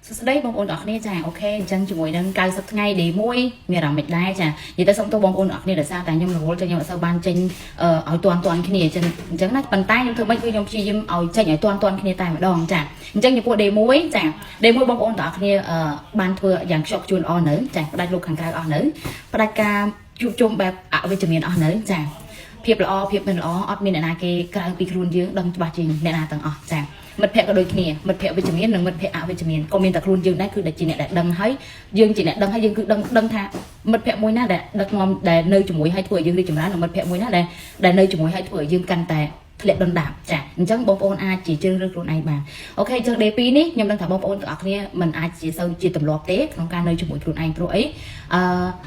សួស្តីបងប្អូនទាំងអស់គ្នាចា OK អញ្ចឹងជាមួយនឹង90ថ្ងៃ day 1មានអារម្មណ៍មិនដែរចានិយាយទៅសូមទោសបងប្អូនទាំងអស់គ្នាដោយសារតែខ្ញុំរវល់ចឹងខ្ញុំអត់សូវបានចេញឲ្យតាន់តាន់គ្នាអញ្ចឹងអញ្ចឹងណាប៉ុន្តែខ្ញុំធ្វើម៉េចគឺខ្ញុំព្យាយាមឲ្យចេញឲ្យតាន់តាន់គ្នាតែម្ដងចាអញ្ចឹងចំពោះ day 1ចា day 1បងប្អូនទាំងអស់គ្នាបានធ្វើយ៉ាងខ្ជាប់ខ្ជួនល្អនៅចាផ្ដាច់លោកខាងក្រៅអស់នៅផ្ដាច់ការជួបជុំបែបអវិជ្ជមានអស់នៅចាភាពល្អភាពមិនល្អអត់មានអ្នកណាគេក្រៅពីខ្លួនយើងដឹងច្បាស់ជាងអ្នកណាទាំងអស់ចាមិត្តភក្តិក៏ដូចគ្នាមិត្តភក្តិវិជ្ជមាននិងមិត្តភក្តិអវិជ្ជមានក៏មានតែខ្លួនយើងដែរគឺដែលជាអ្នកដែលដឹងហើយយើងជាអ្នកដឹងហើយយើងគឺដឹងដឹងថាមិត្តភក្តិមួយណាដែលដឹកនាំដែលនៅជាមួយហើយធ្វើឲ្យយើងរីកចម្រើននិងមិត្តភក្តិមួយណាដែលដែលនៅជាមួយហើយធ្វើឲ្យយើងកាន់តែធ្លាក់ដុនដាបចាអញ្ចឹងបងប្អូនអាចជាជ្រើសរើសខ្លួនឯងបាន OK អញ្ចឹង day 2នេះខ្ញុំដឹងថាបងប្អូនទាំងអស់គ្នាមិនអាចជាសូវជាទម្លាប់ទេក្នុងការនៅជាមួយខ្លួនឯងព្រោះអីអឺ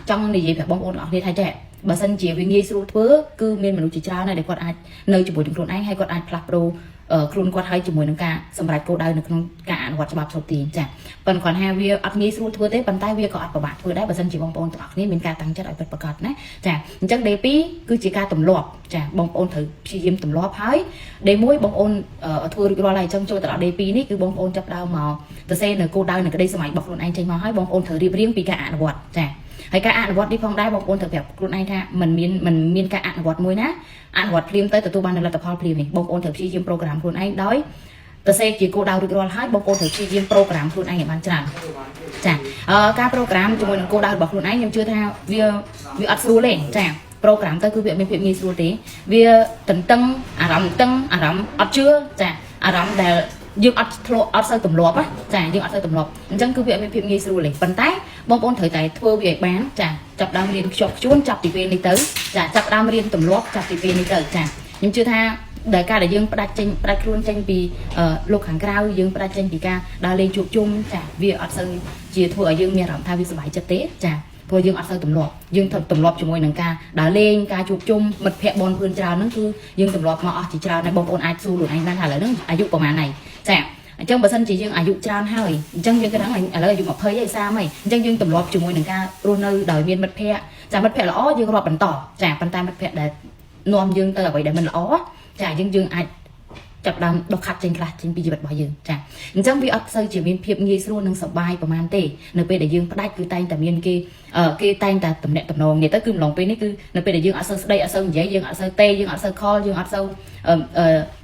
ចង់និយាយប្រាប់បងប្អូនទាំងអស់គ្នាថាចេះបើសិនជាវាងាយស្រួលធ្វើគឺមានមនុស្សជាច្រើនហើយដែលគាត់អាចនៅជាមួយនឹងខ្លួនឯងហើយគាត់អាចផ្លាស់ប្ដូរខ្លួនគាត់ឲ្យជាមួយនឹងការសម្រេចគោលដៅនៅក្នុងការអនុវត្តច្បាប់ស្រូបទាញចាប៉ុន្តែគាត់ថាវាអត់ងាយស្រួលធ្វើទេប៉ុន្តែវាក៏អត់ពិបាកធ្វើដែរបើសិនជាបងប្អូនទាំងអស់គ្នាមានការតាំងចិត្តឲ្យពិតប្រាកដណាចាអញ្ចឹង day 2គឺជាការទម្លាប់ចាបងប្អូនត្រូវព្យាយាមទម្លាប់ហើយ day 1បងប្អូនធ្វើរួចរាល់ហើយអញ្ចឹងចូលទៅដល់ day 2នេះគឺបងប្អូនចាប់ដើមមកទៅសេនៅគោលដៅនៅក្តីសម័យរបស់ខ្លួនឯងចេញមកហើយបងប្អូនត្រូវរៀបរៀងពីការអនុវត្តចាហើយការអនុវត្តនេះផងដែរបងប្អូនត្រូវប្រាប់ខ្លួនឯងថាមិនមានការអនុវត្តមួយណាអនុវត្តភ្លាមទៅទទួលបាននូវលទ្ធផលភ្លាមនេះបងប្អូនត្រូវព្យាយាម program ខ្លួនឯងដោយទៅសេជាគោលដៅរួចរាល់ហើយបងប្អូនត្រូវព្យាយាម program ខ្លួនឯងឲ្យបានច្រើនចាការ program ជាមួយនឹងគោលដៅរបស់ខ្លួនឯងខ្ញុំជឿថាវាវាអត់ស្រួលទេចា program ទៅគឺវាអត់មានភាពងាយស្រួលទេវាតន្ទឹងអារម្មណ៍តឹងអារម្មណ៍អត់ជឿចាអារម្មណ៍ដែលយើងអត់ធ្លាប់អត់សូវទម្លាប់ណាចាយើងអត់សូវទម្លាប់អញ្ចឹងគឺវាអត់មានភាពងាយស្រួលទេប៉ុន្តែបងប្អូនត្រូវតែធ្វើវាឲ្យបានចាចាប់ដើមរៀនខ្ជាប់ខ្ជួនចាប់ពីពេលនេះទៅចាចាប់ដើមរៀនទម្លាប់ចាប់ពីពេលនេះទៅចាខ្ញុំជឿថាដែលការដែលយើងផ្ដាច់ចេញផ្ដាច់ខ្លួនចេញពីលោកខាងក្រៅយើងផ្ដាច់ចេញពីការដើរលេងជួបជុំចាវាអត់សូវជាធ្វើឲ្យយើងមានអារម្មណ៍ថាវាសប្បាយចិត្តទេចាព្រោះយើងអត់សូវទម្លាប់យើងធ្វើទម្លាប់ជាមួយនឹងការដើរលេងការជួបជុំមិត្តភ័ក្តិបងប្អូនច្រើនហ្នឹងគឺយើងទម្លាប់មកអស់ជាច្រើនហើយបងប្អូនអាចសួរខ្លួនឯងបានថាឥឡូវហ្នឹងអាយុប្រហែលហើយចាអញ្ចឹងបើសិនជាយើងអាយុច្រើនហើយអញ្ចឹងយើងគិតថាឥឡូវអាយុ20ហើយ30ហើយអញ្ចឹងយើងទម្លាប់ជាមួយនឹងការរស់នៅដោយមានមិត្តភ័ក្តិចាមិត្តភ័ក្តិល្អយើងរាប់បន្តចាប៉ុន្តែមិត្តភ័ក្តិដែលនាំយើងទៅអ្វីដែលមិនល្អចាយើងយើងអាចចាប់ដើមដុសខាត់ចេញខ្លះចេញពីជីវិតរបស់យើងចាអញ្ចឹងវាអត់សូវជាមានភាពងាយស្រួលនិងសប្បាយប្រហែលទេនៅពេលដែលយើងផ្ដាច់គឺតែងតែមានគេគេតែងតែតំណាក់តំណងនិយាយទៅគឺម្លងពេលនេះគឺនៅពេលដែលយើងអត់សូវស្ដីអត់សូវនិយាយយើងអត់សូវទេយើងអត់សូវ call យើងអត់សូវ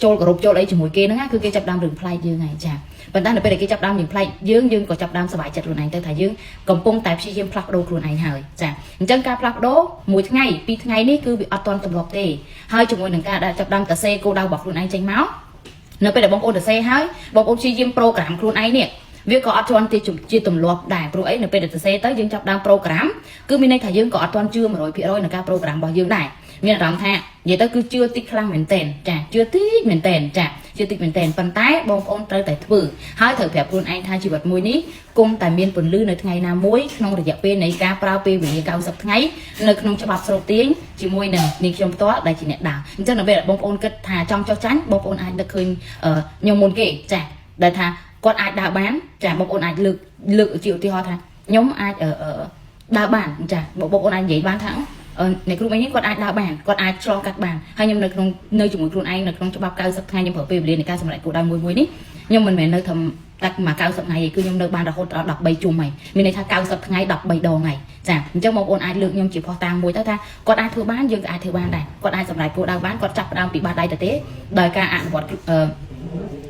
ចូលគោរពចូលអីជាមួយគេហ្នឹងគឺគេចាប់ដើមរឿងប្លែកយើងហើយចាប៉ុន្តែនៅពេលដែលគេចាប់ដើមរឿងប្លែកយើងយើងក៏ចាប់ដើមសប្បាយចិត្តខ្លួនឯងទៅថាយើងកំពុងតែព្យាយាមផ្លាស់ប្ដូរខ្លួនឯងហើយចាអញ្ចឹងការផ្លាស់ប្ដូរមួយថ្ងៃពីរថ្ងៃនេះគឺវាអត់ទាន់ទម្លាប់ទេហើយជាមួយនឹងការដែលចាប់ដើមតសេគោលដៅរបស់ខ្លួនឯងចេញមកនៅពេលដែលបងប្អូនទៅសេហើយបងប្អូនព្យាយាម program ខ្លួនឯងនេះវាក៏អត់ទាន់ជាទម្លាប់ដែរព្រោះអីនៅពេលដែលទៅសេទៅយើងចាប់ដើម program គឺមានន័យថាយើងក៏អត់ទាន់ជឿ100%ในការ program របស់យើងដែរមានអារម្មណ៍ថានិយាយទៅគឺជឿតិចខ្លាំងមែនទែនចាជឿតិចមែនទែនចាជឿតិចមែនទែនប៉ុន្តែបងប្អូនត្រូវតែធ្វើហើយត្រូវប្រាប់ខ្លួនឯងថាជីវិតមួយនេះគង់តែមានពន្លឺនៅថ្ងៃណាមួយក្នុងរយៈពេលនៃការប្រើពេលវេលា90ថ្ងៃនៅក្នុងច្បាប់ស្រូបទាញជាមួយនឹងនាងខ្ញុំផ្ទាល់ដែលជាអ្នកដើរអញ្ចឹងនៅពេលបងប្អូនគិតថាចង់ចោះចាញ់បងប្អូនអាចនឹកឃើញខ្ញុំមុនគេចាដែលថាគាត់អាចដើរបានចាបងប្អូនអាចលើកលើកជាឧទាហរណ៍ថាខ្ញុំអាចដើរបានចាបងប្អូនអាចនិយាយបានថាអ្នកគ្រូមីនេះគាត់អាចដើរបានគាត់អាចឆ្លងកាត់បានហើយខ្ញុំនៅក្នុងនៅជាមួយខ្លួនឯងនៅក្នុងច្បាប់90ថ្ងៃខ្ញុំប្រើពេលវេលានៃការសម្រេចគោលដៅមួយមួយនេះខ្ញុំមិនមែននៅត្រឹមតែមក90ថ្ងៃទេគឺខ្ញុំនៅបានរហូតដល់13ជុំហើយមានន័យថា90ថ្ងៃ13ដងហើយចាអញ្ចឹងបងប្អូនអាចលើកខ្ញុំជាផុសតាងមួយទៅថាគាត់អាចធ្វើបានយើងក៏អាចធ្វើបានដែរគាត់អាចសម្រេចគោលដៅបានគាត់ចាប់ផ្ដើមពីបាតដៃទៅទេដោយការអនុវត្ត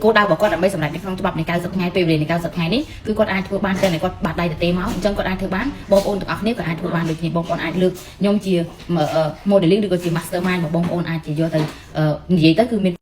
គោលដៅរបស់គាត់ដើម្បីសម្រេចនៅក្នុងច្បាប់នៃ90ថ្ងៃពេលវេលានៃ90ថ្ងៃនេះគឺគាត់អាចធ្វើបានតែគាត់បាតដៃទៅទេមកអញ្ចឹងគាត់អាចធ្វើបានបងប្អូនទាំងអស់គ្នាក៏អាចធ្វើបានដូចគ្នាបងប្អូនអាចលើកខ្ញុំជា modeling ឬក៏ជា mastermind របស់បងប្អូនអាចជាយកទៅនិយាយទៅគឺមាន